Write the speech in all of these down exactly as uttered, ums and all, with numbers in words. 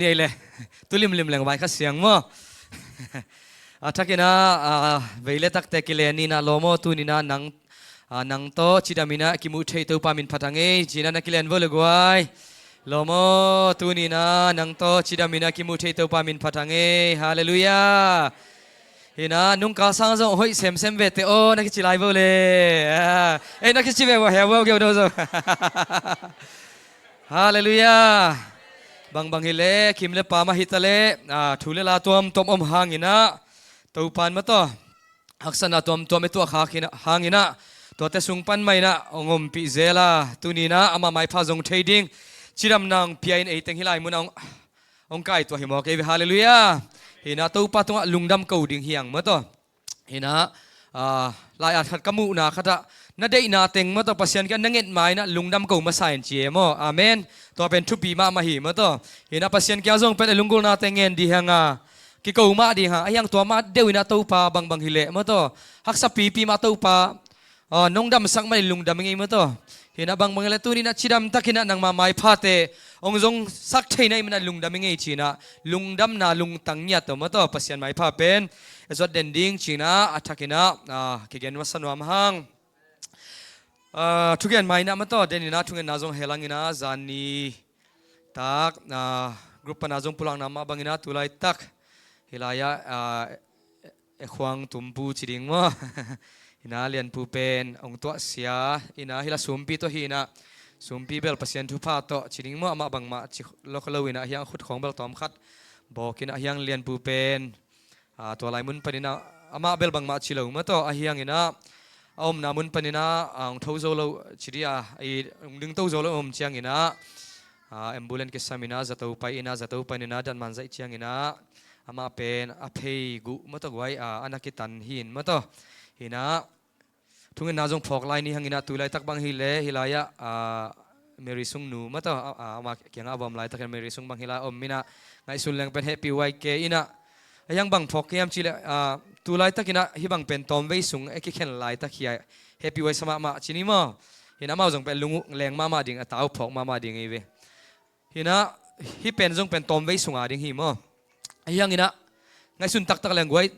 Nei le, tu limlim leng vai kha siang maw? A thakin ah, ah, vei le takte kilen ni in ah, lawm aw, tuni in ah nang, ah, nang tawh cidam in ah kimuh theih Topa min phat hang ei, ci in ah na kilen vo le guai. Lawm aw, tuni in ah nang tawh cidam in ah kimuh theih Topa min phat hang ei. Halleluiah. Hi in ah, nungkal sang zong hoih semsem ve teh aw, na kici lai vo le. Ah, ei, na kici ve vo, hia vo, geu do zong. Halleluiah. Bangbang hi leh, kim le pam ahi ta leh, ah, thu le la tuamtuam om hang in ah, Topa in maw tawh, haksatna tuamtuam i tuah khak hi in ah, hang in ah, tuate sung pan mah in ah hong ompih zel a, tuni in ah amah maipha zong thei ding cidamna hong pia in, ei teng hih lai mun ah hong, hong kai tuah hi mawk ei ve. Halleluiah. Hi in ah, Topa tungah lungdam ko ding hi hang maw tawh. Hi in ah, ah, lai-at khat ka muhna khat ah, na deihna teng maw tawh Pasian kiang na nget ma in ah lungdam ko masa in, ci e maw. Amen. Tua pen thupi mahmah hi maw tawh. Hi in ah, Pasian kiang zong pen a lunggulhna teng ngen ding hi hang a, kiko mah ding hi hang. Ahi hang tua mah deuh in ah, Topa, bangbang hi leh maw tawh, haksa pipi mah Topa, ah, nong damsak manin lungdam ing ei maw tawh. Hi in ah, bangbang hi leh tuni in ah cidam tak in ah nangma maiphate hong zongsak thei na hih manin lungdam ing ei, ci in ah lungdamna lungtang ngiat tawh maw tawh, Pasian maipha pen i zuat den ding, ci in ah a thakin ah, ah, kigen masa nuam hang. Ah, thugen ma in ah maw tawh, den in ah thungetna zong hel hang in ah, zan ni tak, ah, group pan ah zong pulakna mah bang in ah, tu laitak hih lai ah, ah, e khuang tumpu ci ding maw? Hi in ah, Lianpu pen hong tuahsia in ah, hih lai sumpi tawh hi in ah, sumpi bel Pasian thupha tawh ci ding maw, amah bangmah ci lo kha lo in ah, ahi hang khut khawng bel tawm khat bawk in ah, ahi hang Lianpu pen, ah, tua lai mun pan in ah, amah bel bangmah ci lo maw tawh, ahi hang in ah, a omna mun pan in ah, ah, hong tho zo lo ci ding a, ei, hong ding to zo lo om ciang in ah, ah, ambulance kisam in ah, zato pai in ah, zato pan in ah, datman zaih ciang in ah, amah pen a phei guh maw tawh guai, ah, a na kitan hi in maw tawh. Hi in ah, thungetna zong phawk lai ni hang in ah, tu laitak bang hi leh, hih lai ah, ah, Mary Sung nu maw tawh, ah, ah, amah kiangah a vom laitak in ah, Mary Sung bang hih lai ah om in ah, ngaihsun leng pen hehpih huai kei in ah, ahi hang bang phawk hiam cih leh, ah, tu laitak in ah hih bang pen tawmvei sung a kikhen laitak hi a, hehpih huai sa mahmah ci ni maw? Hi in ah, amau zong pen lung uh leng mahmah ding, a tau phawk mahmah ding ei ve. Hi in ah, hih pen zong pen tawmvei sung a ding hi maw? Ahi hang in ah, ngaihsun taktak leng guai,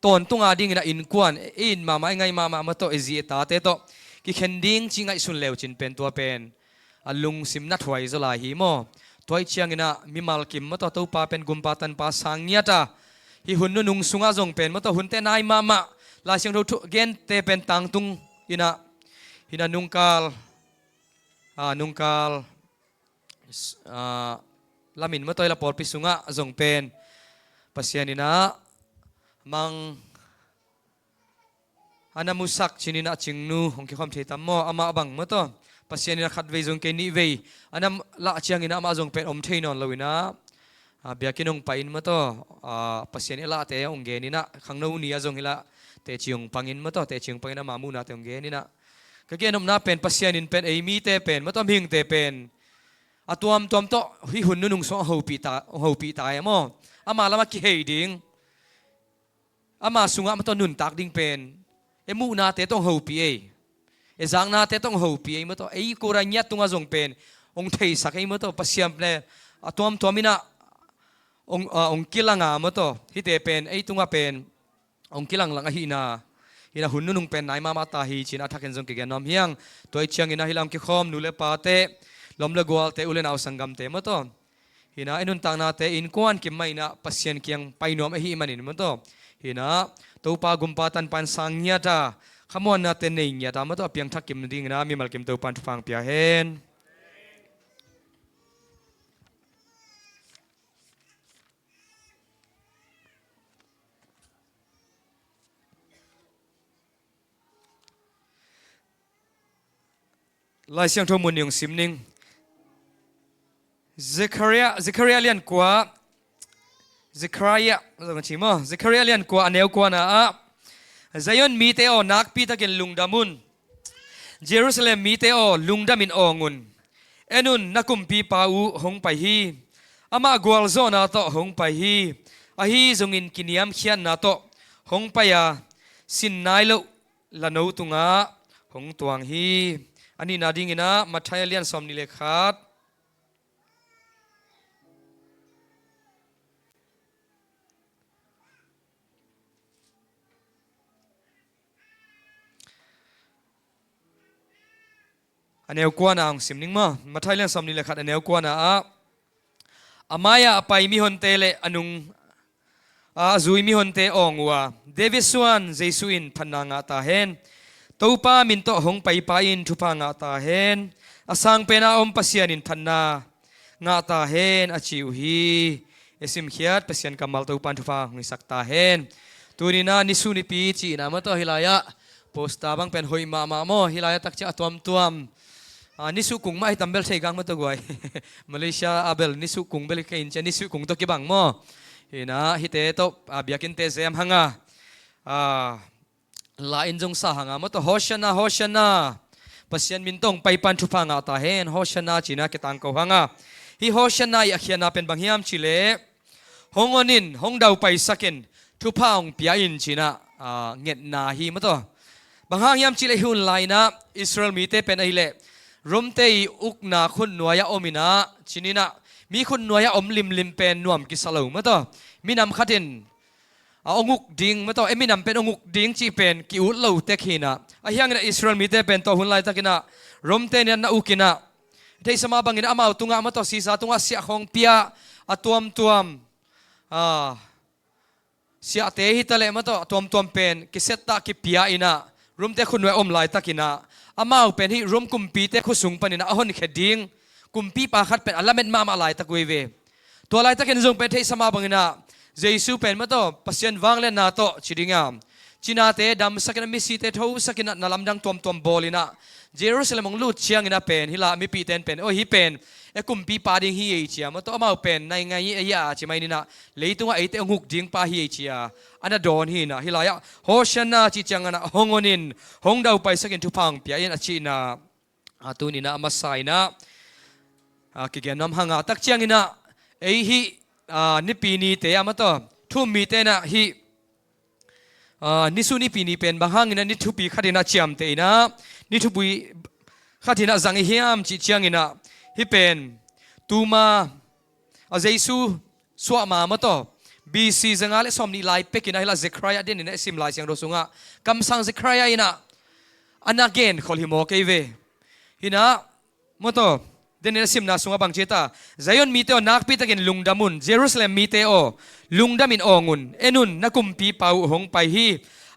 tawntung a ding in ah innkuan, i it mahmah, i ngai mahmah maw tawh, i zi i tate tawh kikhen ding cih ngaihsun le uh cin pen, tua pen a lungsim nathuai zaw lai hi maw? Tua ahih ciang in ah mimal kim maw tawh, Topa pen gumpa tanpa sang ngiat a, hih hun nunung sungah zong pen maw tawh, hunte nai mahmah, Lai Siangtho thu gente pen tangtung in ah, hi in ah, nungkal, ah, nungkal, ah, lamin maw tawh, hih lai pawlpi sungah zong pen Pasian in ah mang a na musak ci in ah, Cingnu hong kikhawm thei tam maw, amah bang maw tawh, Pasian in ah khatvei zong kei, nihvei a na lah ciang in ah, amah zong pen om thei nawn lo in ah, ah, biakinn hong pai in maw tawh, ah, Pasian i lahte hong gen in ah, khangno ni ah zong hih lah teci hong pang in maw tawh, teci hong pang in ah, ama muhnate hong gen in ah, ka gen nopna pen, Pasian in pen ei mite pen maw tawh, mihingte pen a tuamtuam tawh hih hun nunung sungah hong hopih ta, hong hopih ta e maw? Ama lamah kihei ding, ama sungah maw tawh nuntak ding pen e muhnate tawh hong hopih ei, e zaknate tawh hong hopih ei maw tawh, ei kura ngiat tungah zong pen hong theisak ei maw tawh, Pasian le a tuamtuam in ah hong, ah, hong kilang a maw tawh, hihte pen ei tungah pen hong kilanglang ahihna, hi in ah, hun nunung pen nai mahmah ta hi ci in ah, a thakin zong kigen nuam hi hang. Tua ahih ciang in ah, hih lai hong kikhawm nu le pate, lawm le gualte, u le nau sanggamte maw tawh, hi in ah, i nuntaknate innkuan kim mah in ah Pasian kiang pai nuam ahih manin maw tawh, hi in ah, Topa gumpa tanpa in sang ngiat a, khamuannate nei ngiat a maw tawh, a piangthak kim ding in ah mimal kim Topa in thupha hong pia hen. Lai Siangtho mun ning sim ning. Zekhariah, Zekhariah lian kua, Zekhariah, Zekhariah lian kua, a neu kuana ah, Zion mite aw, nakpi takin lungdam un. Jerusalem mite aw, lungdamin awng un. En un, na kumpipa uh hong pai hi. Amah gualzawhna tawh hong pai hi. Ahi zongin kiniamkhiatna tawh hong pai a, sin nai loh lano tungah hong tuang hi. A nihna dingin ah, Matthai a lian sawmnih le khat. a neu kuana hong sim ning maw. Matthai lian sawmnih le khat a neu kuana ah, a mai-ah a pai mihonte le a nung a zui mihonte awng uh a, David suan Jesu in phatna ngah ta hen. Topa min tawh hong paipa in thupha ngah ta hen. A sang pena om Pasian in phatna ngah ta hen, a ci uh hi. I simkhiat Pasian kammal Topa in thupha hong hisak ta hen. Tuni-in ah nisu nipi ci-in ah maw tawh hih lai-ah poster bang pen hoih mahmah maw, hih lai-ah takciang a tuamtuam. Ah, nisu kung mah hi tam bel thei kang maw tawh guai. Malaysia ah bel nisu kung bel hi kei in cia nisu kung tawh kibang maw. Hi-in ah hihte tawh, ah, biakinnte zem hang a, ah, la in zong sa hang a maw tawh, Hosianna, Hosianna, Pasian min tawh hong paipa in thupha ngah ta hen, Hosianna ci-in ah kitangko hang a. Hih Hosianna i a khiatna pen bang hiam cih leh, hong on in, hong daupaisak in, thupha hong pia in ci-in ah, ah, ngetna hi maw tawh. Bang hang hiam cih leh hih hun lai-in ah Israel mite pen ahih leh Rom-te i ukna khutnuai-ah om in ah, ci-in ah mi khutnuai-ah om limlim pen nuam kisa lo maw tawh. Minam khat in a hong uk ding maw tawh, ei minam pen hong uk ding cih pen ki-ut lo tek hi-in ah. Ahih hangin ah Israel mite pen tua hun laitakin ah Rom-te in ah na uk in ah, theihsa mah bangin ah amau tungah maw tawh, Caesar tungah siah khawng pia, a tuamtuam, ah, siahte hi ta leh maw tawh, a tuamtuam pen kisettah kipia in ah Rom-te khutnuai-ah om laitakin ah, amau pen hih Rom kumpite khut sung panin ah a honkhia ding kumpipa khat pen a lamet mahmah laitak uh hi ve. Tua laitakin zong pen theihsa mah bangin ah Jesu pen maw tawh Pasian vangliatna tawh ci ding a, cinate damsak in ah, misite thosak in ah, na lamdang tuamtuam bawl in ah Jerusalem hong lut ciangin ah pen hih lai-ah mipite in pen, "Oi, hih pen ei kumpipa ding hi ei," ci a maw tawh, amau pen nai ngai ei a ci mai-in ah, leitungah eite hong uk ding pa hi ei ci a, a na dawn hi-in ah, hih lai-ah Hosianna cih ciangin ah hong on in, hong daupaisak in, thupha hong pia in a cihna, ah, tuni-in ah a masa in ah, ah, kigen nuam hang a, takciangin ah ei hih, ah, nipi nite ah maw tawh, thu-um mite in ah hih, ah, nisu nipi ni pen bang hangin ah ni thupi khat in ah ciamteh in ah, ni thupi khat in ah zang i hiam cih ciangin ah, hih pen tuma, a, Jesu suah ma maw tawh, B C zanga le sawmnih lai pekin ah hih lai-ah Zechariah den in ah i sim Lai Siangtho sungah, kamsang Zechariah in ah a na genkhol hi maw kei ve. Hi-in ah maw tawh, den in ah simna sungah bang ci hiam ta, "Zion mite aw, nakpitakin lungdam un. Jerusalem mite aw, lungdamin awng un. En un, na kumpipa uh hong pai hi.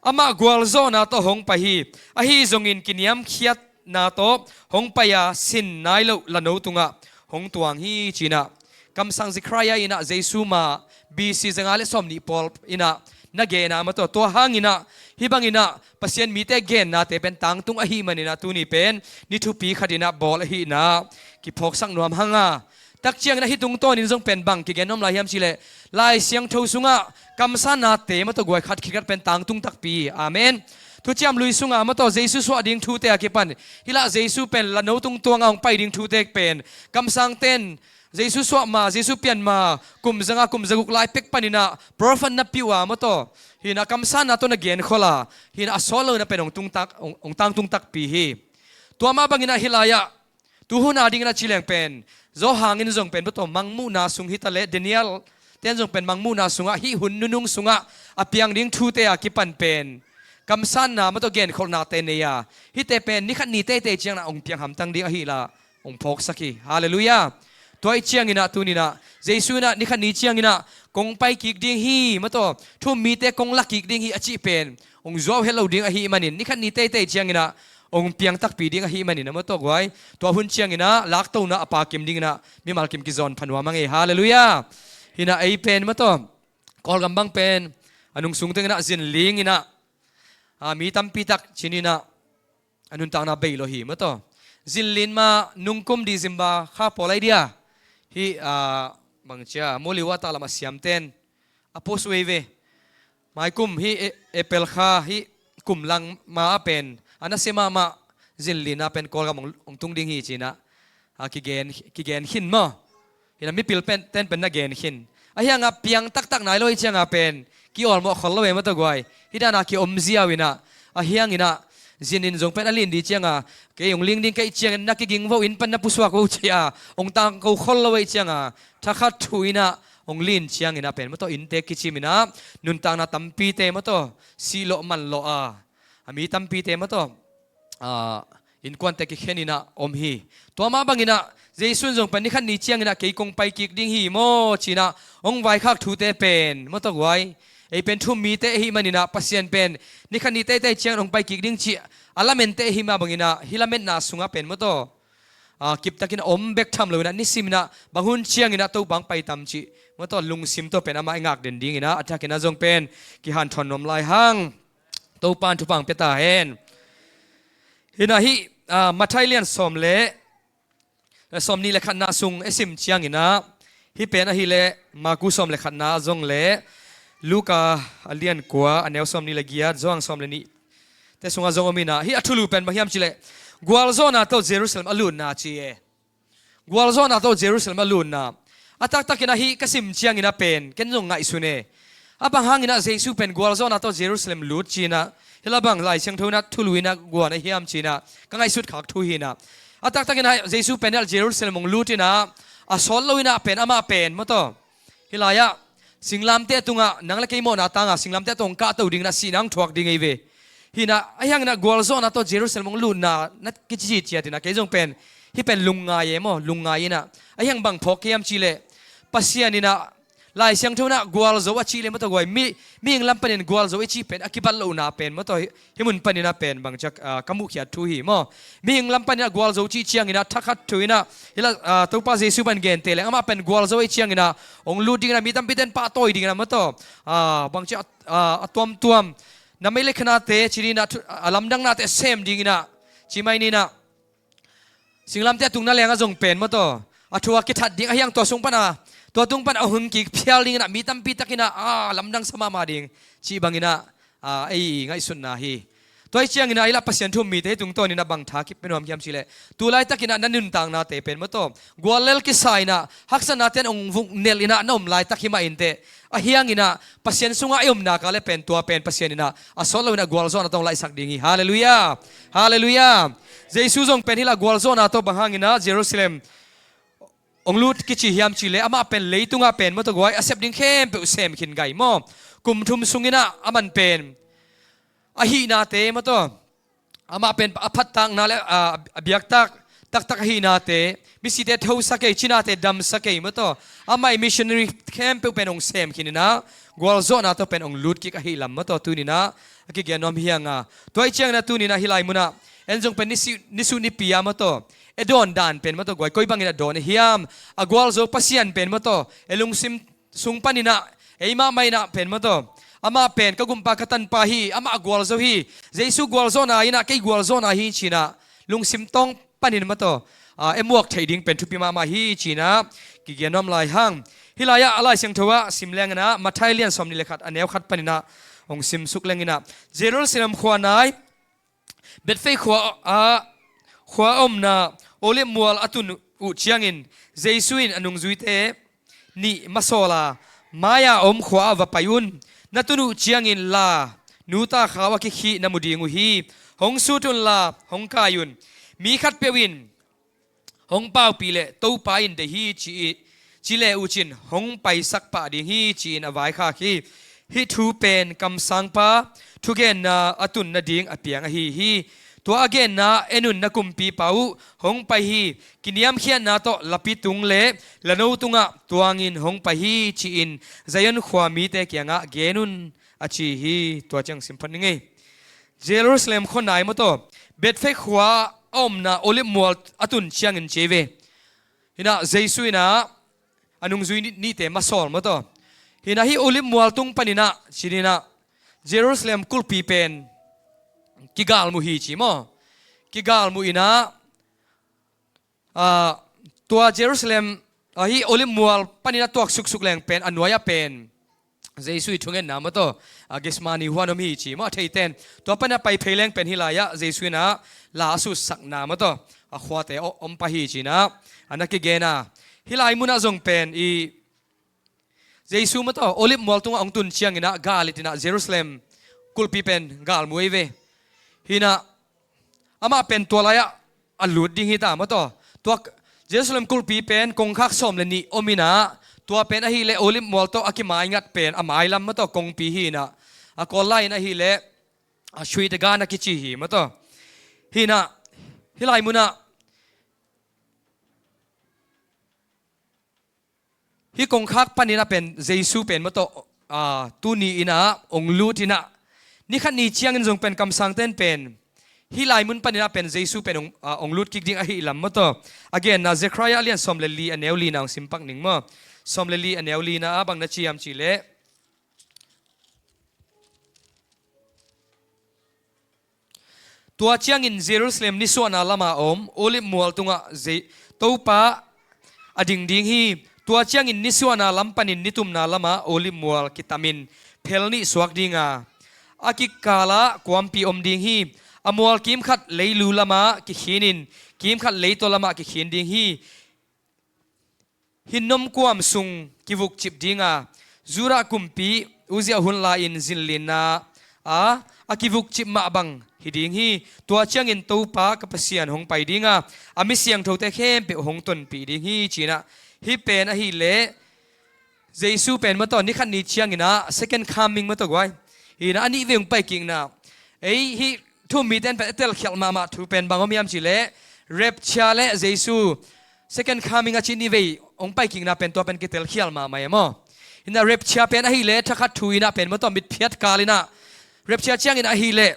Amah gualzawhna tawh hong pai hi. Ahi zongin kiniamkhiatna tawh hong pai a, sin nai loh lano tungah hong tuang hi," ci-in ah kamsang Zechariah in ah Jesu ma B C zanga le sawmnih pawl in ah na gen a maw tawh, tua hangin ah hih bangin ah Pasian mite gennate pen tangtung ahih manin ah tuni pen ni thupi khat in ah bawl ahihna kiphawksak nuam hang a. Takciangin ah hih tungtawnin zong pen bang kigen nuam lai hiam cih leh, Lai Siangtho sungah kamsannate maw tawh guai, khat khit khat pen tangtung takpi hi. Amen. Thuciam Lui sungah maw tawh Jesu suah ding thute a kipan, hih lai-ah Jesu pen lano tungtuang a hong pai ding thute pen kamsangte in Jesu suah ma, Jesu pian ma, kum zanga kum zaguk lai pek panin ah prophet na pia uh a maw tawh, hi-in ah kamsanna tawh na genkhol a, hi-in ah a sawt lo-in ah pen hong tungtak, hong, hong tangtung takpi hi. Tua mah bangin ah hih lai-ah tuhun a dingin ah ci leng pen, Johan in zong pen maw tawh Mangmuhna sung hi ta leh, Daniel-te in zong pen Mangmuhna sungah hih hun nunung sungah a piang ding thute a kipan pen kamsanna maw tawh genkholhnate nei a, hihte pen ni khat ni teitei ciangin ah hong piang hamtang ding ahihna hong phawksak hi. Halleluiah. Tua ahih ciangin ah tuni-in ah Jesu in ah ni khat ni ciangin ah kong pai kik ding hi maw tawh, thu-um mite kong la kik ding hi a cih pen hong zuau het lo ding ahih manin, ni khat ni teitei ciangin ah hong piang takpi ding ahih manin ah maw tawh guai, tua hun ciangin ah laktona a pa kim dingin ah mimal kim kizawn pha nuam hang ei. Halleluiah. Hi-in ah ei pen maw tawh Kawlgam bang pen a nung sung tengin ah zinling in ah, ah, mi tampi tak cinin ah a nuntakna bei lo hi maw tawh. Zinling mah nungkum December kha pawl lai dia, hih, ah, bang ci a, Moliwa tah lam a siamten a post uh hi ve. Maikum hih A-, April kha hih kum lang ma-ah pen a nasia mahmah zinling a pen Kawlgam hong, hong tung ding hi ci-in ah, ah, kigen, kigen khin maw. Hi-in ah mipil pen, ten pen na gen khin. Ahih hang a piang taktak nai lo ahih ciang a pen ki-awlmawh khol lo e maw tawh guai. Hih dan a ki-om ziau in ah, ahih hangin ah zinling zong pen a ling ding ciang a, kei hong ling ding ka hih ciangin na kiging vo, inn pan na pusuak vo ci a hong tangko khol lo ahih ciang a, thakhat thu in ah hong ling ciangin ah pen maw tawh innte kicim in ah, nuntakna tampite maw tawh sihlawh manlawh a, a mi tampite maw tawh, ah, innkuante kikhen inah om hi. Tua mah banginah Jesu in zong pen ni khat ni cianginah kei kong pai kik ding hi maw cinah hong vaikhak thute pen maw tawh guai, ei pen thu-um mite ahi maninah Pasian pen ni khat ni teitei ciangin hong pai kik ding cih a lamente ahi mah banginah hih lametna sungah pen maw tawh, a, kiptakin a om bek tham loinah nisiminah bang hun cianginah Topa hong pai tam cih maw tawh lungsim tawh pen amah i ngak den dinginah a thakinah zong pen kihanthawn nuam lai hang. Topa in thupha hong pia ta hen. Hinah hih, a, Matthai lian sawm le, eh, sawmnih le khatna sung e sim cianginah hih pen ahileh Marku sawm le khatna zong le Luka a lian kua a neu sawmnih le giat, Johan sawm le nih te sungah zong om inah hih a thulu pen bang hiam cihleh gualzawhna tawh Jerusalem a lutna ci e. Gualzawhna tawh Jerusalem a lutna. A taktakinah hih ka sim cianginah pen ken zong ngaihsun e. A bang hanginah Jesu pen gualzawhna tawh Jerusalem lut cinah hih la bang Lai Siangtho inah thulu inah guan a hiam cinah ka ngaihsut khak thu hinah. A taktakinah Jesu pen hih Jerusalem hong lut inah a sawt lo inah pen amah pen maw tawh, hih lai-ah singlamteh tungah nang le kei mawhna tangah singlamteh tawh hong kahto dinginah sihna hong thuak ding ei ve. Hinah ahi hanginah gualzawhna tawh Jerusalem hong lutna na kici ciat inah kei zong pen hih pen lungngai e maw, lungngai inah ahi hang bang phawk kei hiam cihleh Pasian inah Lai Siangtho inah gualzo a cih le maw tawh guai, mi, mihing lam panin gualzo i cih pen a kibat lohna pen maw tawh hih, hih mun paninah pen bangciak, a, ka muhkhiat thu hi maw. Mihing lam paninah gualzo cih cianginah thakhat thu inah hih la, a, Topa Jesu pan gente le amah pen gualzo i cianginah hong lut dinginah mi tampite in pahtawi dinginah maw tawh, a, bangciak, a, a tuamtuam na mei le khanate ci dinginah thu, a lamdangnate sem dinginah ci mai ninah singlamteh a tung na lengah zong pen maw tawh a thu a kithat ding ahi hang tua sung pana, tua tung pana a hun kik phial dinginah mi tampi takinah a lamdang sa mahmah ding cih banginah, a, ei ngaihsutna hi. Tua hi cianginah hih la Pasian thu-um mite hih tungtawninah bang tha kipia nuam hiam cihleh tu laitakinah na nuntaknate pen maw tawh guallel kisa inah haksatnate in hong vuknelh inah na om laitak hi mah inteh, ahi hanginah Pasian sungah i omna ka le pen tua pen Pasian inah a sawt lo inah gualzawhna tawh hong laihsak ding hi. Halleluiah. Halleluiah. Jesu zong pen hih la gualzawhna tawh bang hanginah Jerusalem hong lut kici hiam cihleh amah pen leitungah pen maw tawh guai a sep ding khempeuh sem khin gai maw. Kum thum sunginah aman pen a hihnate maw tawh, amah pen a phattakna le, a, a biaktak taktak a hihnate, misite thosa kei, cinate damsa kei maw tawh, amah i missionary khempeuh pen hong sem khin inah gualzawhna tawh pen hong lut kik ahi lam maw tawh tuninah a kigen nuam hi hang a. Tua hi cianginah tuninah hih lai munah en zong pen nisuh, nisuh nipi a maw tawh e dawn dan pen maw tawh guai koi bangin a dawn a hiam, a gualzo Pasian pen maw tawh e lungsim sung paninah ei mahmah inah pen maw tawh, amah pen ka gumpa ka tanpa hi, amah a gualzo hi, Jesu gualzawhna inah kei gualzawhna hi cinah lungsim tawng panin maw tawh, a, e muak theih ding pen thupi mahmah hi cinah kigen nuam lai hang. Hih lai-ah a Lai Siangtho ah sim lenginah Matthai lian sawmnih le khat a neu khat paninah hong simsuk lenginah Jerusalem khua nai Bethfage khua ah, khua a omna Olive mual a tun uh ciangin Jesu in a nungzuite nih masawl a, mai-a om khua ah va pai un. Na tun uh ciangin la, nuta khau a kikhih na mu ding uh hi. Hong sut unla hong kai un. Mi khatpeuh in hong paupih leh Topa in deih hi ci, ci leh uh cin hong paisak pah ding hi ci-in a vaikhak hi. Hih thu pen kamsangpa thugenna a tun nading a piang ahi hi. Tua a genna, "En un, na kumpipa uh hong pai hi. Kiniamkhiatna tawh lapi tung le lano tungah tuangin hong pai hi," ci-in Zion khua mite kiangah gen un, a ci hi. Tua ciang simphat ning ei. Jerusalem khua nai maw tawh Bethfage khua a omna Olive mual a tun ciangin ci ve. Hinah Jesu inah a nungzui ni-, nihte masawl maw tawh. Hinah hih Olive mual tung paninah ci dinah Jerusalem kulhpi pen kigalmuh hi ci maw. Kigalmuh inah, a, tua Jerusalem, a, hih Olive mual panin a tuak suksuk leng pen a nuai-ah pen Jesu i thungetna maw tawh, a, Gethsemane huan om hi ci maw a theiten. Tua panin a pai phei leng pen hih lai-ah Jesu inah la a sutsakna maw tawh a khuate o-, om pah hi cinah a na kigen a. Hih lai munah zong pen i Jesu maw tawh Olive mual tungah hong tun cianginah gal i tinah Jerusalem kulhpi pen galmuh ei ve. Hinah amah pen tua lai-ah a lut ding hi ta maw tawh. Tua Jerusalem kulhpi pen kongkhak sawm le nih om inah tua pen ahileh Olive mual tawh a kimaingat pen a mailam maw tawh kongpi hi inah a Kawl lai-in ahileh a Shuitagan a kici hi maw tawh. Hinah Hih lai munah hih kongkhak panin ah pen Jesu pen maw tawh, ah, tuni in ah ong lut in ah, ni khat ni ciangin zong pen kamsangte'n pen hih lai mun panin ah pen Jesu pen ong, ah, ong lut kik ding ahih lam maw tawh a genna Zekhariah a lian sawm le li a neu lina ong simpak ning maw. Sawm le li a neu lina ah bang na ci hiam cih leh, tua ciangin Jerusalem nisuahna lama om Olive mual tungah Topa a ding ding hi. Tua ciangin nisuahna lam panin nitumna lamah Olive mual kitamin phel nih suak ding a, a kikalah kuampi om ding hi. A mual kimkhat leilu lamah kikhinin kimkhat leitaw lamah kikhin ding hi. Hinnom kuam sung kivukcip ding a, Judah kumpi Uzziah hun lai-in zinlinna a, a kivukcip mah bang hi ding hi. Tua ciangin Topa ka Pasian hong pai ding a, a mi siangthote khempeuh hong tonpih ding hi, ci-in ah. Hih pen ahih leh Jesu pen maw tawh ni khat ni ciangin ah second coming maw tawh guai. Hi-in ah a nih vei hong pai kikna. Ei, hih thu-um mite'n pen a telkhialh mahmah thu pen bang om hiam cih leh, rapture le Jesu second coming a cih nih vei hong pai kikna pen tua pen kitelkhial mahmah e maw. Hi-in ah rapture pen ahih leh thakhat thu-in ah pen maw tawh mitphiat kal in ah, rapture ciangin ahih leh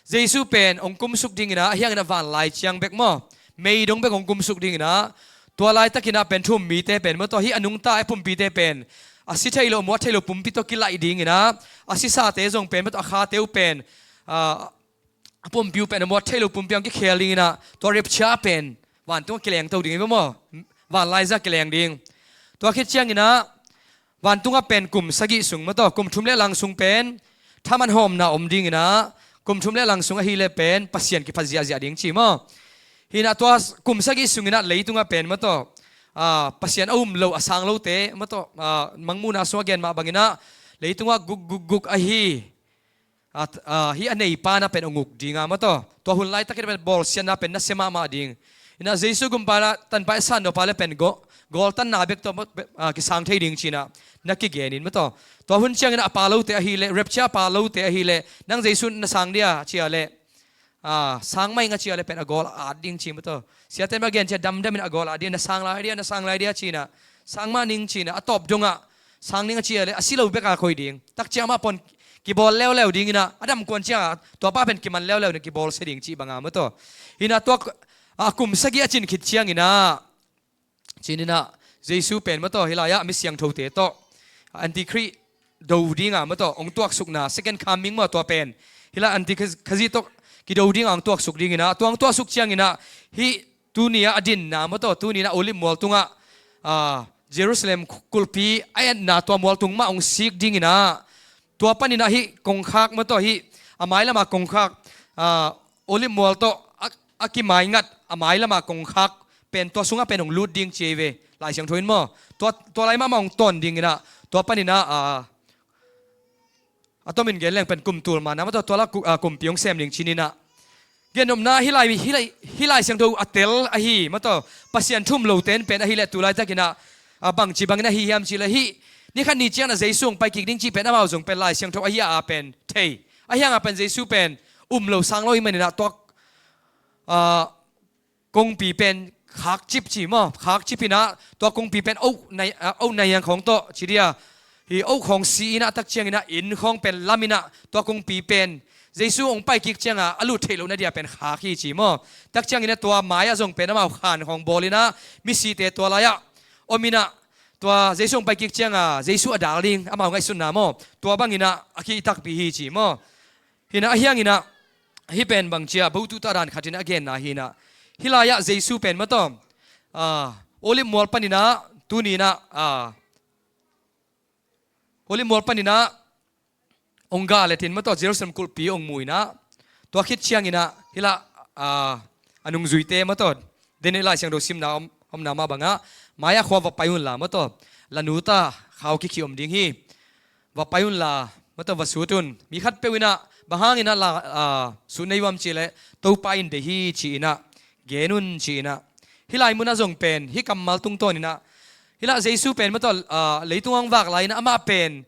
Jesu pen hong kumsuk ding in ah, a hiang in ah vanlai ciang bek maw, mei dong bek hong kumsuk ding in ah, tua laitakin ah pen thu-um mite pen maw tawh, hih a nungta a pumpite pen a si thei lo, a muat thei lo pumpi tawh kilaih ding in ah, a sisate zong pen maw tawh, a khate uh pen, ah, a pumpi uh pen a muat thei lo pumpi ah hong kikhel ding in ah, tua rapture pen vantung ah kilengto ding hi ve maw. Vanlai zah kileng ding. Tua khit ciangin ah vantung ah pen kum sagih sung maw tawh, kum thum le lang sung pen thaman hawmna om ding in ah, kum thum le lang sung ahih leh pen Pasian kiphat ziahziah ding ci maw. Hi-in ah tua kum sagih sungin ah leitung ah pen maw tawh, ah, Pasian a um lo, a sang lote maw tawh, ah, Mangmuhna sung a gen mah bangin ah leitung ah guk guk guk ahi, ah, ah, hih a neipa in ah pen hong uk ding a maw tawh. Tua hun laitakin ah pen bawlsiatna pen nasia mahmah ding. Hi-in ah Jesu gumpa in ah Tanpa i san nop a leh pen gaw-, gawltanna bek tawh, ah, kisang thei ding ci-in ah na kigen in maw tawh. Tua hun ciangin ah a pha lote ahih leh, rapture a pha lote ahih leh, nang Jesu na sang dia ci a leh, ah, sang mah ing a ci a leh pen a gawl a at ding ci maw tawh. Siate'n bang gen ci a, damdam in a gawl a at ding, na sang lai dia, na sang lai dia ci-in ah, sang mah ning ci-in ah, a tawp dong ah sang ning a ci a leh a si lo bek a koih ding. Tak ciang amah pawn kibawl leuleu ding in ah, a dam kuan ciang ah tua pa pen kiman leuleu in ah kibawlsia ding cih bang a maw tawh. Hi-in ah tua, ah, kum sagih a cin khit ciangin ah, ci-in ah Jesu pen maw tawh hih lai ah mi siangthote tawh, Antichrist do ding a maw tawh hong tuaksukna, second coming maw tua pen. Hih lai Antichrist tawh kido ding a hong tuaksuk ding in ah, tua hong tuaksuk ciangin ah hih tuni a a dinna maw tawh, tuni in ah Olive mual tungah, ah, Jerusalem kulhpi a etna tua mual tung mah hong sik ding in ah, tua panin ah hih kongkhak maw tawh, hih a mai lam a kongkhak, ah, Olive mual tawh a, a kimaingat a mai lam a kongkhak pen tua sungah pen hong lut ding ci hi ve Lai Siangtho in maw. Tua, tua lai mahmah hong tawn ding in ah, tua panin ah, ah, a tomin gen leng pen kum tul mana maw tawh, tua lah ku-, ah, kumpi hong sem ding ci-in ah. Gennopna hih lai, hih lai, hih Lai Siangtho a tel ahi maw tawh, Pasian thu-um lote'n pen ahih leh tu laitakin ah, ah, bangci bangin ahi hiam cih leh hih ni khat ni ciangin ah Jesu hong pai kik ding cih pen amau zong pen Lai Siangtho ahi a pen thei. A hiang a pen Jesu pen um lo sang lo ahih manin ah tua, ah, kongpi pen khakcip ci maw, khakcip in ah tua kongpi pen oak nai, ah, oak nai hiang khawng tawh ci dia, hih oak khawng si in ah, tak ciangin ah inn khawng pen lam in ah tua kongpi pen Jesu hong pai kik ciang a a lut theih loh na dia pen khak hi ci maw. Tak ciangin ah tua mai ah zong pen amau khan khawng bawl in ah misite tua lai ah om in ah, tua Jesu hong pai kik ciang a Jesu a dal ding amau ngaihsutna maw, tua bangin ah a khih takpi hi ci maw. Hi-in ah a hiang in ah, hih pen bang ci a, bo tuhtah dan khat in a genna hi-in ah, hih lai ah Jesu pen maw tawh, ah, Olive mual panin ah tuni in ah, ah, Olive mual panin ah hong gah leh tin maw tawh, Jerusalem kulhpi hong mu in ah, tua khit ciangin ah hih lai, ah, a nungzuite maw tawh, Daniel Lai Siangtho simna om, omna mah bang ah, mai ah khua va pai unla maw tawh, la nu ta khau kikhih om ding hi, va pai unla maw tawh, va sut un. Mi khatpeuh in ah bang hangin ah la, ah, sut na hi uh hiam cih leh, Topa in deih hi ci-in ah gen un ci-in ah. Hih lai mun ah zong pen hih kammal tungtawn in ah, hih lai Jesu pen maw tawh, ah, leitung ah hong vak lai in ah amah pen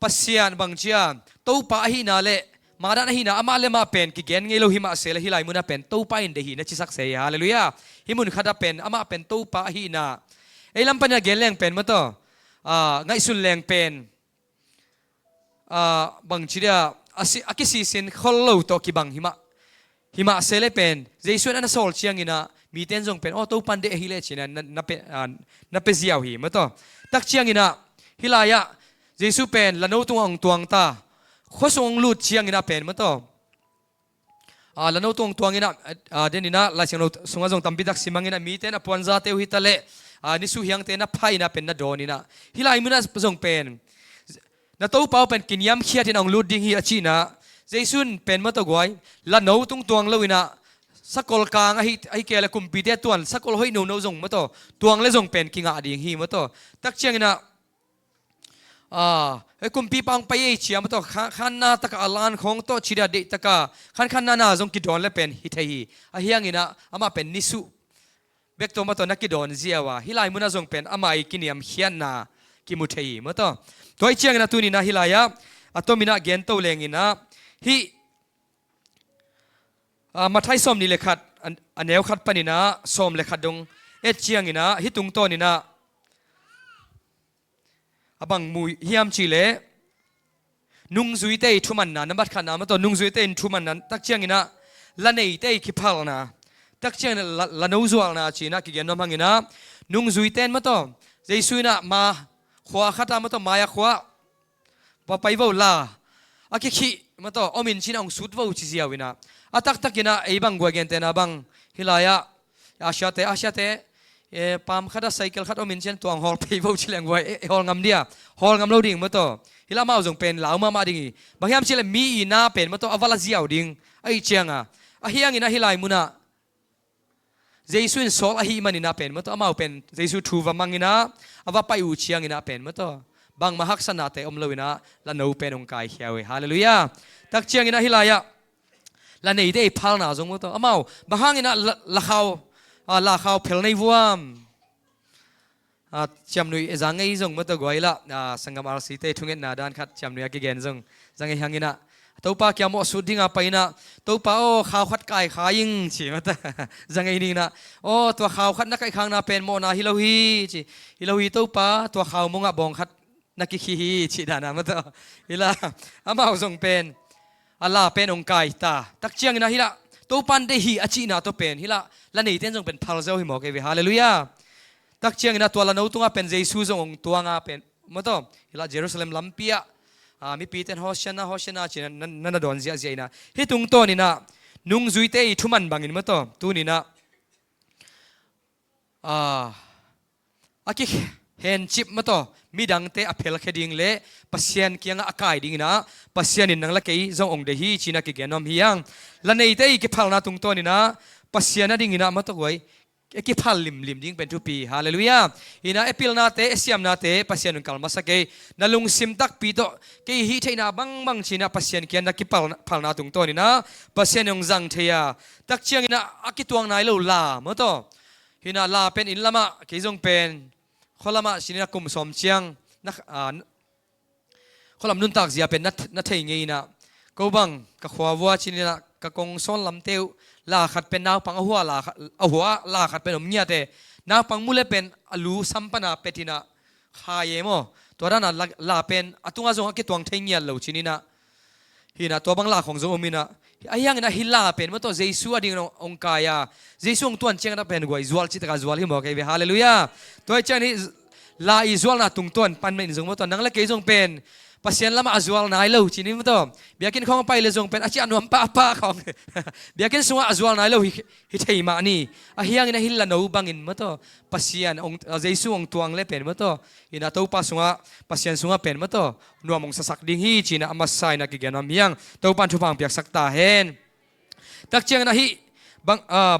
Pasian bang ci a, Topa ahihna le Madan ahihna amah le amah pen kigen ngei lo hi mah se le hih lai munah pen Topa in deih hi na cisak se hi. Halleluiah. Hih mun khatah pen amah pen Topa ahihna ei lam panin a gen leng pen maw taw, ah, ngaihsun leng pen, ah, bangci dia a, si, a kisisin khol lo tawh kibang hi mah, hi mah se le pen Jesu in a na sawl cianginah mite in zong pen aw Topa in deih ahi le cinah na, na, na pe, ah, na pe ziau hi maw taw. Tak cianginah hih lai-ah Jesu pen lano tungah hong tuang ta, khuasung hong lut cianginah pen maw taw, ah, lano tung tuanginah, ah, deninah Lai Siangtho sungah zong tampi tak simanginah mite in a puanzate uh hi ta leh, ah, nisuhiangte na pha inah pen na dawn inah hih lai munah zong pen na Topa uh pen kiniamkhiat inah hong lut ding hi a cihnah Jesu in pen maw taw guai, lano tung tuang lo inah sakol kang ahi, ahi kei le kumpite tuan sakol hoih nono zong maw taw tuang le zong pen kingah ding hi maw taw. Tak cianginah, ah, hei kumpipa hong pai ei cia maw taw, kha, khanna takah a lan khawng tawh ci dia deih takah khankhanna na zong kidawn le pen hi thei hi. Ahi hanginah amah pen nisuh bek tawh maw taw na kidawn ziau a hih lai munah zong pen amah i kiniamkhiatna kimu thei hi maw taw. Tua hi cianginah tuninah hih lai-ah a tominah gento lenginah hih, ah, Matthai sawm nih le khat, a, a neu khat paninah sawm le khat dong et cianginah hih tungtawninah a bang mu hiam cihleh nungzuite i thumanna, nambat khatna maw taw, nungzuite in thumanna, tak cianginah la neite i kiphalna, tak cianginah la, la no zualna cinah kigen nuam hanginah nungzuite in maw taw Jesu inah ma khua khatah maw taw, mai-a khua va pai vo la, a kikhih maw taw, om in cinah hong sut vo ci ziau inah a taktakinah ei bang guai gentehna bang hih lai-ah Asia-te, Asia-te, eh, paam khatah cycle khat om in cian tuang hawl pei vo ci leng guai, eh, hawl ngam dia, hawl ngam lo ding maw taw. Hih lai amau zong pen lau mahmah ding hi. Bang hiam cihleh mi i na pen maw taw a va la ziau ding ahi cianga, ahi hanginah hih lai munah Jesu in sawl ahih maninah pen maw taw, amau pen Jesu thu va manginah a va pai uh cianginah pen maw taw bangmah haksatnate om loinah la no pen hong kaikhia uh hi. Halleluiah. Tak cianginah hih lai-ah la neite i phalna zong maw taw, amau bang hanginah la, la khau, ah, la khau phel nei vuam. Ah, ciamnuih zang ei zong maw taw guai lah, ah, sanggam R C te thungetna dan khat ciamnuih a kigen zong zang ei hanginah Topa kiang mawh sut dinga painah Topa aw khau khat kaikhai ing ci maw taw. Zang ei ninginah aw tua khau khat na kaihkhakna pen mawhna hi lo hi ci. Hi lo hi Topa, tua khau mongah bawng khat na kikhih hi cih dana maw taw. Hih lai amau zong pen a la pen hong kai ta. Tak cianginah hih lai Topa in deih hi a cihna tawh pen hih lai la neite in zong pen phal zo hi mawk ei ve. Halleluiah. Tak cianginah tua la no tungah pen Jesu zong hong tuanga pen maw taw hih lai Jerusalem lampi-ah, ah, mipite in Hosianna, Hosianna cinah na, na, na dawn ziahziah inah hih tungtawninah nungzuite i thuman bangin maw taw tuninah, ah, a kihencip maw taw midangte a phelkhia ding le Pasian kiangah a kai dinginah Pasian in nang le kei zong hong deih hi cinah kigen nuam hi hang. La neite i kiphalna tungtawninah Pasian a dinginah maw taw guai, e kiphal limlim ding pen thupi. Halleluiah. Hinah e pilnate, e siamnate Pasian hong kal masa kei. Na lungsim takpi tawh kei hih theihna bangbang cinah Pasian kiang na kiphalna tungtawninah Pasian hong zang thei a, tak cianginah a kituang nai lo la maw taw. Hinah la pen inn lamah kei zong pen khualamah cinah kum sawm ciang na, ah, khualam nuntak zia pen na, na thei ngei inah ko bang ka khua vua cininah ka kong sawn lamte uh la khat pen naupang a hua la khat, a hua la khat pen om ngiate naupang mu le pen a lu sampana pet inah khai e maw. Tua dana la, la pen a tungah zong a kituang thei ngiat lo cininah hinah tua bang la khong zong om inah ahi hanginah hih la pen maw taw Jesu a dingin hong, hong kai a, Jesu hong tuan cianginah pen guai zual cih takah zual hi mawk ei ve. Halleluiah. Tua hi ciangin hih la i zualna tungtawn pan manin zong maw taw nang le kei zong pen Pasian lamah a zual nai lo cinin maw taw. Biakinn khawng a pai le zong pen a ciah nuam pahpah khawng biakinn sungah a zual nai lo hi, hi thei mah ni. Ahi hanginah hih la no bangin maw taw Pasian hong, ah, Jesu hong tuang le pen maw taw hinah Topa sungah, Pasian sungah pen maw taw nuam hong sasak ding hi cinah a masa inah kigen nuam hi hang. Topa in thupha hong piaksak ta hen. Tak cianginah hih bang, ah,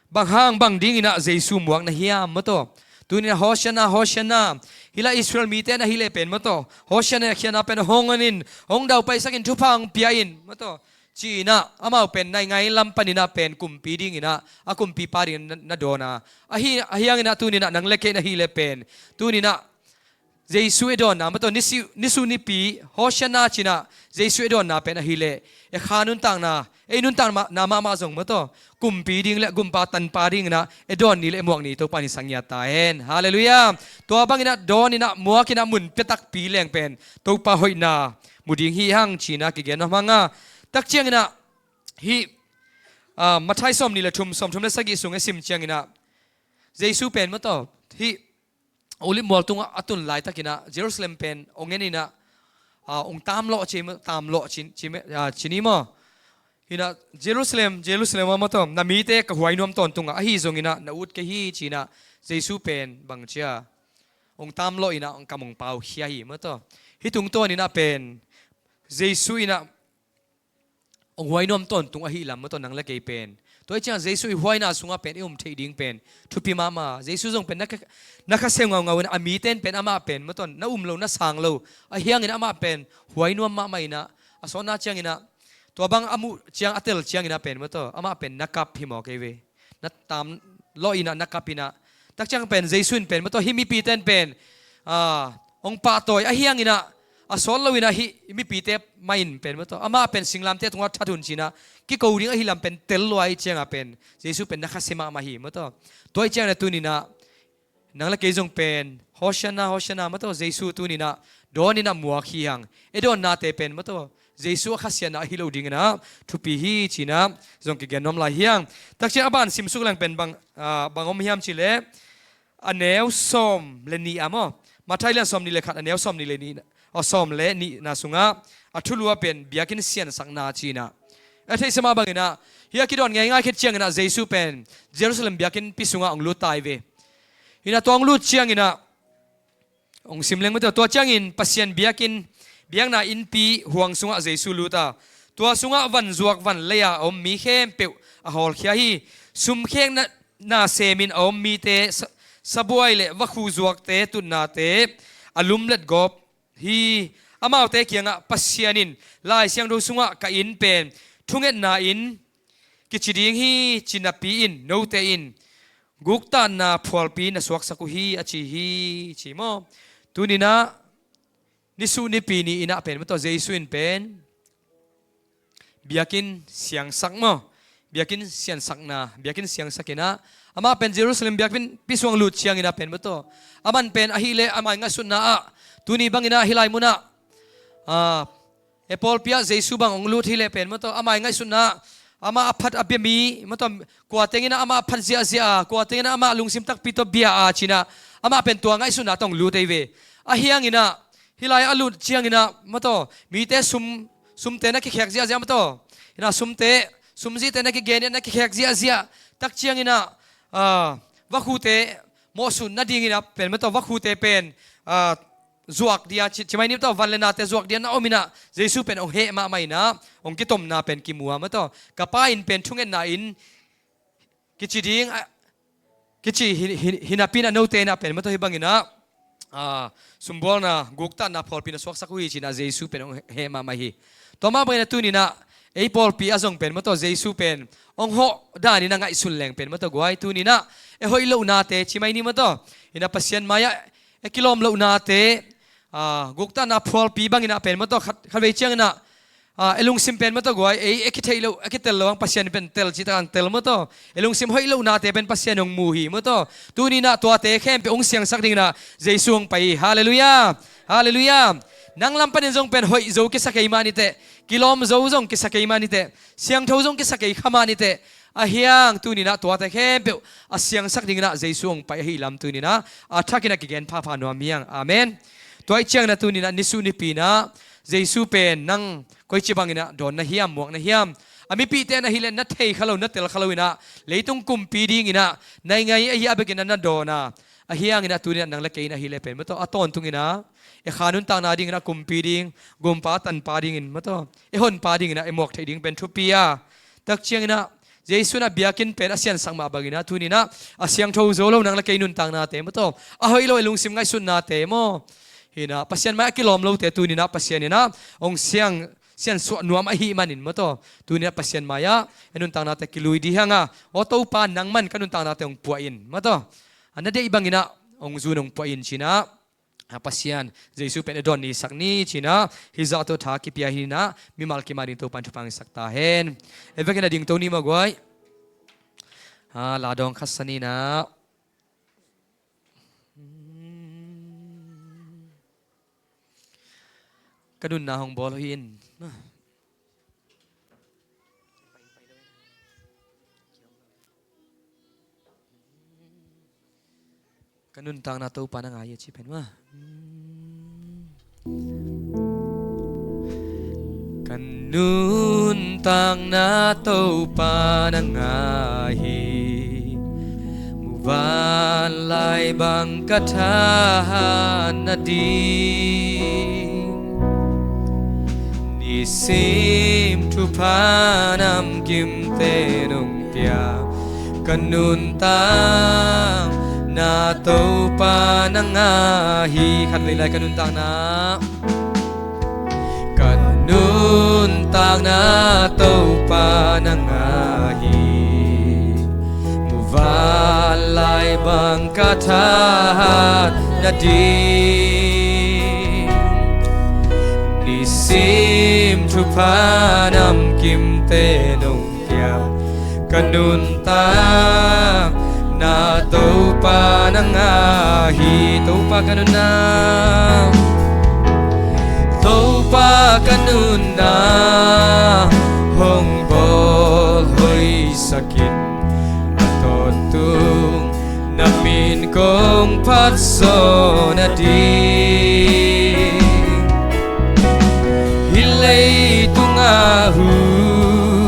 bang hang bang dinginah Jesu muak na hiam maw taw. Tuninah Hosianna, Hosianna, hih lai Israel mite na hih le pen maw taw Hosianna khiatna pen hong onin, hong daupaisakin thupha hong pia in maw taw. Cinah amau pen naingai lam paninah pen kumpi dinginah a kumpipa dingin na, na dawn a. Ahi, ahi hanginah tuninah nang le kei na hih le pen tuninah Jesu i dawnna maw tawh, nisu, nisu nipi Hosianna ci-in ah Jesu i dawnna pen ahih leh, i kha nuntakna, ei nuntakna mahmah zong maw tawh, kumpi ding le gumpa tanpa dingin ah i dawn ni le i muak ni Topa in sang ngiat ta hen. Halleluiah. Tua bangin ah dawn in ah muak in ah mun pia takpi leng pen Topa hoihna mu ding hi hang ci-in ah kigen nuam hang a. Tak ciangin ah hih, ah, Matthai sawmnih le thum, sawmthum le sagih sung i sim ciangin ah Jesu pen maw tawh, hih Olive mual tungah a tun laitak in ah Jerusalem pen hong en in ah, ah, hong tamlawh ci, tamlawh ci, ci, ah, ci ni maw? Hi in ah, Jerusalem, Jerusalem ah maw tawh, na mite ka huai nuam tawntung a, ahi zongin ah na ut kei hi ci-in ah Jesu pen bang ci a, hong tamlawh in ah hong kam hong pau khia hi maw tawh. Hih tungtawn in ah pen Jesu in ah hong huai nuam tawntung ahih lam maw tawh, nang le kei pen. Tua ahih ciangin Jesu i huaina sungah pen i om theih ding pen thupi mahmah. Jesu zong pen na kha, na khasia ngaungau in ah, a mite in pen amah pen maw tawh, na um lo, na sang lo, ahi hangin amah pen huai nuam mahmah in ah, a sawtna ciangin ah, tua bang a muh ciang, a tel ciangin ah pen maw tawh, amah pen na kap hi mawk ei ve. Na tamlawh in ah, na kap in ah. Tak ciang pen Jesu in pen maw tawh, hih mipite in pen, ah, hong pahtawi, ahi hangin ah a sawt lo in ah hih mipite mah in pen maw tawh, amah pen singlamteh tungah that un ci-in ah kiko ding ahih lam pen tel lua ahih ciangin pen Jesu pen na khasia mahmah hi maw tawh. Tua ahih ciangin ah tuni in ah nang le kei zong pen Hosianna, Hosianna maw tawh, Jesu tuni in ah dawn in ah muak hi hang. I dawnnate pen maw tawh, Jesu a khasiatna ahi lo dingin ah thupi hi ci-in ah zong kigen nuam lai hi hang. Tak ciang a ban simsuk leng pen bang, ah, bang om hiam cih leh, a neu sawm le nih ah maw, Matthai lian sawmnih le khat, a neu sawmnih le nih, ah, sawm le nihna sungah a thulu ah pen biakinn siansakna ci-in ah. A theihsa mah bangin ah, hih a kidawn ngeingai khit ciangin ah Jesu pen Jerusalem biakinnpi sungah hong lut ta hi ve. Hi in ah tua hong lut ciangin ah, hong sim leng maw tawh, tua ciangin Pasian biakinn, biakna innpi huang sungah Jesu lut a, tua sungah van zuak van lei-a a om mi khempeuh a hawlkhia hi. Sum khekna, na semin a om mite, sa, sabuai le vakhu zuakte tutnate a lumlet gawp hi. Amaute kiangah Pasian in Lai Siangtho sungah ka inn pen thungetna inn kici ding hi, ci napi-in note in guktatna phualpi na suaksak uh hi, a ci hi, ci maw. Tuni in ah, nisuh nipi ni in ah pen maw tawh, Jesu in pen biakinn siangsak maw, biakinn siansakna, biakinn siangsak in ah, amah pen Jerusalem biakinnpi sung lut ciangin ah pen maw tawh, aman pen ahih leh amah i ngaihsutna ah, tuni bangin ah hih lai munah, ah, e pawlpi ah Jesu bang hong lut hi leh pen maw tawh, amah i ngaihsutna ah, amah a phat a bia mi maw tawh, kua teng in ah amah a phat ziahziah a, kua teng in ah amah lungsim takpi tawh bia a ci-in ah, amah pen tua ngaihsutna tawh hong lut ei ve. Ahi hangin ah, hih lai a lut ciangin ah maw tawh, mite sum, sumte na kikhek ziahziah maw tawh. Hi in ah sumte, sumzite na kigen in ah na kikhek ziahziah. Tak ciangin ah, ah, vakhute mawhsun nadingin ah pen maw tawh, vakhute pen, ah, zuak dia, ci, ci mai ni maw tawh, van le nate zuak dia na om in ah, Jesu pen hong heh mahmah in ah, hong kitomna pen kimu a maw tawh. Ka Pa inn pen thungetna inn kici ding, ah, kici hi, hi, hi napi-in ah note in ah pen maw tawh, hih bangin ah, ah, sumbualna, guktatna phualpi na suaksak uh hi ci-in ah Jesu pen hong heh mahmah hi. Tua mah bangin ah tuni in ah, ei pawlpi ah zong pen maw tawh, Jesu pen hong hawh dan in ah ngaihsun leng pen maw tawh, guai, tuni in ah, e hoih lohnate, ci mai ni maw tawh, hi in ah Pasian mai-ah e kilawm lohnate, ah, guktatna phualpi bangin ah pen maw tawh, khat, khatvei ciangin ah, ah, e lungsim pen maw tawh, guai, ei e kitheih loh, e kitel loh hang Pasian pen tel cih takin tel maw tawh. E lungsim hoih lohnate pen Pasian hong mu hi maw tawh. Tuni in ah tuate khempeuh hong siangsak dingin ah Jesu hong pai hi. Halleluiah. Halleluiah. Nang lam panin zong pen hoih zo kisa kei mah ni teh, kilawm zo zong kisa kei mah ni teh, siangtho zong kisa kei kha mah ni teh, ahi hang tuni in ah tuate khempeuh a siangsak dingin ah Jesu hong pai ahih lam tuni in ah a thakin ah kigen phapha nuam hi hang. Amen. Tua ahih ciangin ah tuni in ah nisuh nipi in ah Jesu pen nang koici bangin ah dawn na hiam, muak na hiam? A mipihte in ahih leh na thei kha lo, na tel kha lo in ah, leitung kumpi dingin ah na ngai ahi a bekin ah na dawn a, ahi hangin ah tuni in ah nang le kei in ahih leh pen maw tawh, a tawntungin ah e kha nuntakna dingin ah kumpi ding, gumpa tanpa dingin maw tawh, e honpa dingin ah e muak theih ding pen thupi a. Tak ciangin ah Jesu in ah biakinn pen a siansak mah bangin ah tuni in ah a siangtho zo lo nang le kei nuntaknate maw tawh, a hoih lo e lungsim ngaihsutnate maw, hi in ah Pasian mai-ah a kilawm lote tuni in ah Pasian in ah hong siang, siansuah nuam ahih manin maw tawh, tuni in ah Pasian mai-ah e nuntaknate kilui dih hang a, aw Topa, nangman ka nuntaknate hong puah in maw tawh, a na deih bangin ah hong zun hong puah in ci-in ah Pasian Jesu pen i dawn ni sak ni cinah hih zah tawh tha kipia hinah mimal kim a ding Topan thupha hong sak ta hen. Ei vekin a ding to ni maw guai. Ha, la dawng khat sa ninah. Ka nunna hong bawl hoih in. Ka nuntakna Topa na ngai hi a ci pen maw? Ka nuntakna Topa na ngai hi. Muvanlai bang ka thahat nading nisim thupha namkimte nong pia. Ka nuntakna Topa na ngai hi. Khat vei lai, ka nuntakna. Ka nuntakna Topa na ngai hi. Muvanlai bang ka thahat nading nisim thupha namkimte nong pia. Ka nuntakna Topa na ngai hi. Topa ka nunna, Topa ka nunna hong bawl hoihsak in. A tawntung na min kong phatsuah nading hih leitung a hun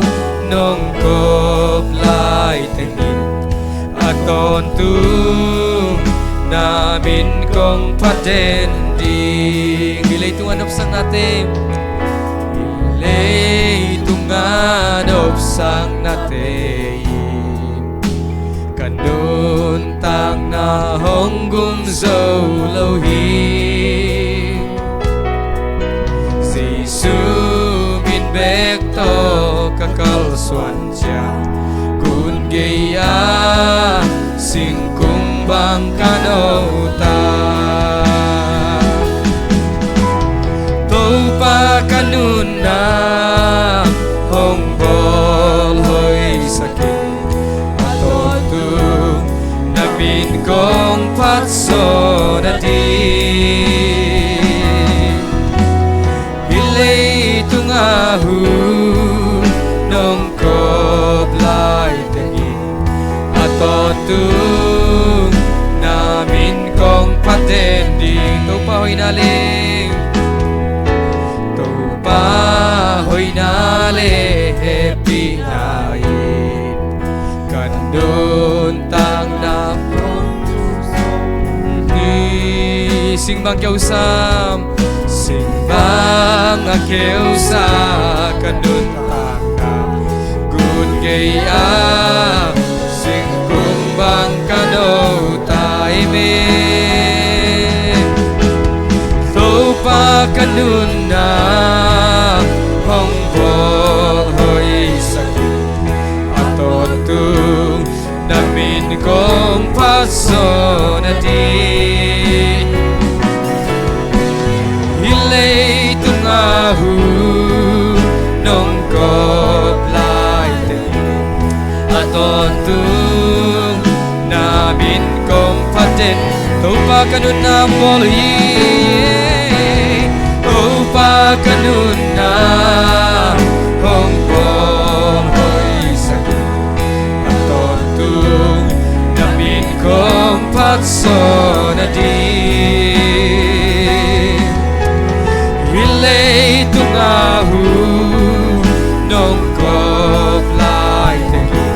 nong kawp laiteng in, a tawntung na min kong phat den ding. Hih leitung a nopsaknate, hih leitung a nopsaknate in ka nuntakna hong gum zo lo hi. Jesu min bek tawh ka kalsuan ciang, gun gei-a singkung bang ka no ta. Topa ka nunna hong bawl hoihsak in, a tawntung na min kong phatsuah nading hih leitung a hun nong kawp laiteng in, a tawntung na min kong phat den ding. Topa hoihna le, Topa hoihna le hehpihna in ka nuntakna hong gum zo hi. Sing bang keusa, sing bang a keusa ka nuntakna, gun gei-a singkung bang ka no ta. Amen. Topa ka nunna hong bawl hoihsak in, a tawntung na min kong phatsuah nading hih leitung a hun nong kawp laiteng in, a tawntung na min kong phat den. Topa ka nunna hong bawl hi. Topa ka nunna hong bawl hoihsak in, a tawntung na min kong phatsuah nading hih leitung a hun nong kawp laiteng in,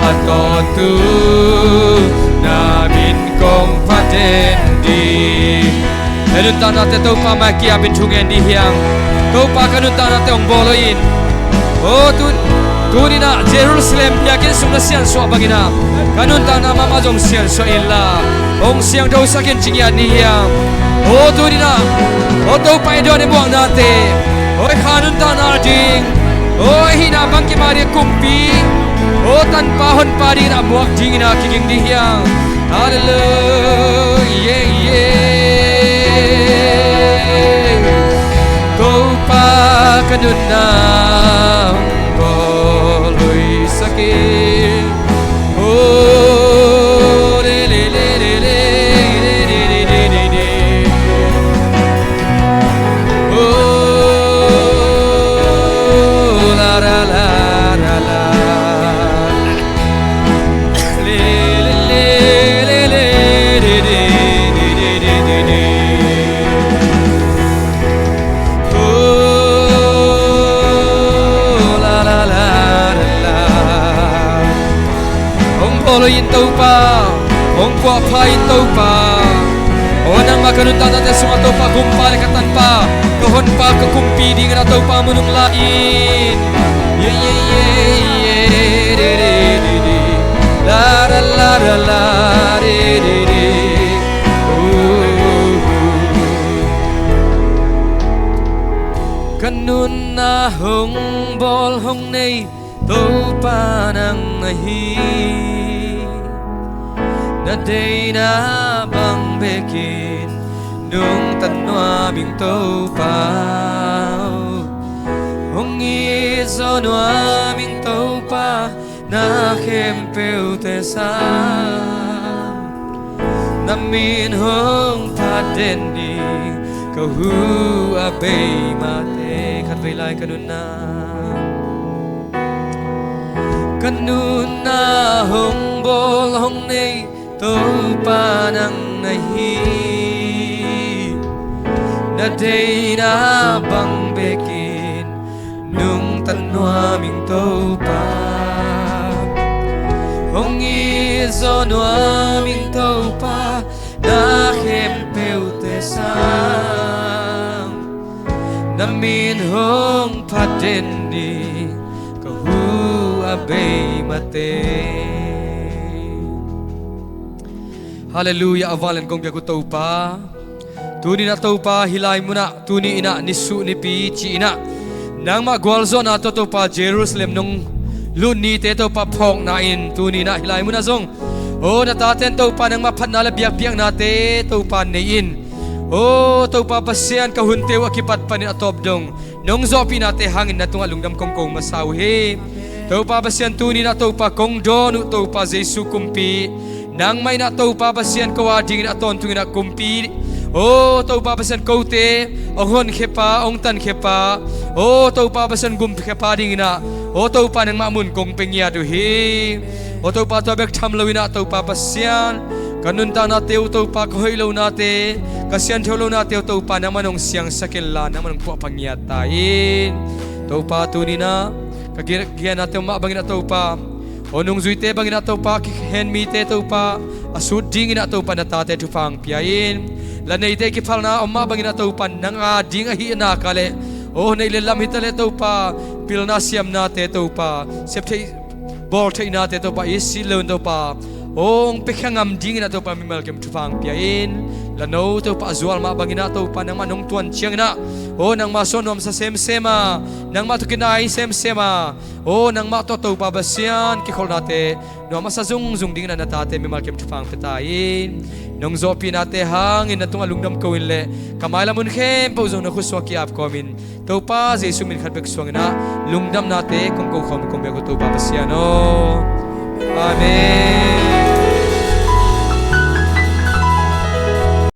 a tawntung na min kong phat den ding. Ei nuntaknate Topa mai kiapin thungen dih hiang. Topa ka nuntaknate hong bawl hoih in. Aw tu, tuninah Jerusalem biakinn sung na siansuah banginah ka nuntakna mahmah zong siansuah inla, hong siangthosak in ci ngiat ni hiang. Aw tuninah, aw Topa i dawn i buaknate, aw i kha nuntakna ding, aw i hihna bangkim a ding kumpi, aw tanpa honpa dinginah buak dinginah kiging dih hiang. Halleluiah, yeah, yeah. Ka nunna hong bawl hoih sak in. Oh, le, le, le. Oh, la, la, la, la, la. Le, le, le. Oh, la, la, la, la, la. Hong bawl hoih in Topa, hong puahpha in Topa. Oh, nangmah ka nuntaknate sungah Topa, gumpa le ka tanpa, ka honpa, ka kumpi dingin ah Topa, mun hong la in. Ye, ye, ye, ye, de, de, de, de. La, la, la, la, la, de, de, de. Oh, oh, oh. Ka nunna hong bawl hong nei Topa nang na hi. Na deina bang bekin nungta nuam ing Topa. Hong it zaw nuam ing Topa, na khempeuhte sang. Na min hong phat den ding ka hu a bei mahte. Khatvei lai ka nunna, ka nunna hong bawl hong nei Topa nang na hi. Na deina bang bekin nungta nuam ing Topa. Hong it zaw nuam ing Topa, na khempeuhte sang. Na min hong phat den ding ka hu a bei mahte. Halleluiah, a vanglian kong biak uh Topa. Tuni in ah Topa, hih lai munah, tuni in ah nisuh nipi ci-in ah nangmah gualzawhna tawh Topa, Jerusalem nong lut nite Topa, phawkna in tuni in ah hih lai munah zong, aw, na taten Topa, nangmah phatna le biakpiaknate Topa nei in. Aw Topa Pasian, ka hunte uh a kipat panin a tawp dong nong zawhpihnate hangin na tungah lungdam kong ko masa uh hi. Topa Pasian, tuni in ah Topa, kong dawn uh Topa Jesu Kumpi, nangmah in ah Topa Pasian, ko a dingin a tawntungin ah kumpi, aw Topa Pasian, kote hong honkhiapa, hong tankhiapa, aw Topa Pasian, gumkhiapa dingin ah, aw Topa, nangmah mun kong pia ngiat uh hi. Aw Topa, tua bek tham loin ah Topa Pasian, ka nuntaknate uh Topa, ka hoih lonate, ka siantheu lonate uh Topa, nangmah in hong siangsak inla, nangmah in hong puahpha ngiat ta in. Topa, tuni in ah ka gi-, gianate uh mah bangin ah Topa, aw nungzuite bangin ah Topa, kihen mite Topa, a sut dingin ah Topa, na tate thupha hong pia in. La neite kiphalna om mah bangin ah Topa, nang a ding ahih nak leh, aw neih le lam hi ta leh Topa, pilna siamnate Topa, sep theih bawl theihnate Topa, i sit loin Topa, aw hong piakhia ngam dingin ah Topa, mimal kim thupha hong pia in. La no Topa, a zual mah bangin ah Topa, nangmah nong tuan ciangin ah, aw nangmah suah nuamsa semsem a, nangmah tawh kinai semsem a, aw nangmah tawh Topa Pasian, kikholhnate nuam a sa zungzung dingin ah na tate mimal kim thupha hong pia ta in. Nong zawhpihnate hangin na tungah lungdam ko in leh, ka mailam hun khempeuh zong na khutsuah ki-ap kawmin, Topa Jesu min khat bek suangin ah lungdamnate kong ko khawm, kong biak uh Topa Pasian aw. Amen.